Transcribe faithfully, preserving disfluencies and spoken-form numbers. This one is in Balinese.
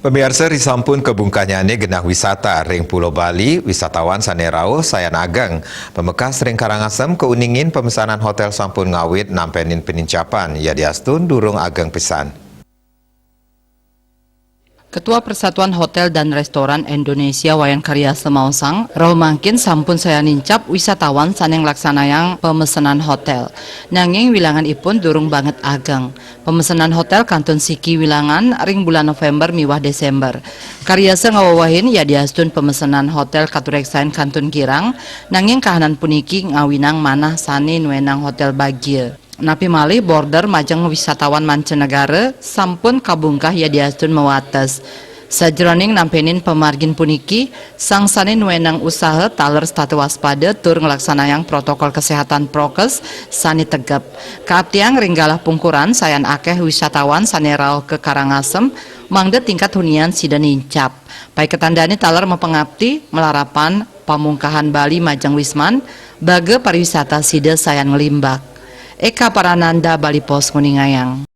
Pamiarsa, risampun kabungkahnyané genah wisata ring Pulo Bali, wisatawan sané rauh sayan ageng. Pamekas ring Karangasem kauningin pamesenan hotél sampun ngawit nampenin penincapan, yadiastun durung ageng pisan. Ketua Persatuan Hotel dan Restoran Indonesia Wayan Karyasa maosang, rauh mangkin sampun sayan nincap wisatawan sané nglaksanayang pamesenan hotél. Nanging wilanganipun durung banget ageng. Pamesenan hotél kantun siki wilangan ring bulan November miwah Désémber. Karyasa ngawewehin yadiastun pamesenan hotél katureksain kantun girang, nanging kahanan puniki ngawinang manah sané nuénang hotél bagia. Napi malih border majeng wisatawan mancanegara sampun kabungkah yadiastun mawates. Sajeroning nampenin pamargin puniki, sang sané nuénang usaha taler setata waspada tur nglaksanayang protokol kesehatan prokes sané tegep. Kaaptiang ring galah pungkuran sayan akéh wisatawan sané rauh ka Karangasem, mangda tingkat hunian sida nincap. Paiketan dané taler mapangapti, malarapan pamungkahan Bali majeng Wisman, baga pariwisata sida sayan nglimbak. Eka Parananda, Bali Post, nguningayang.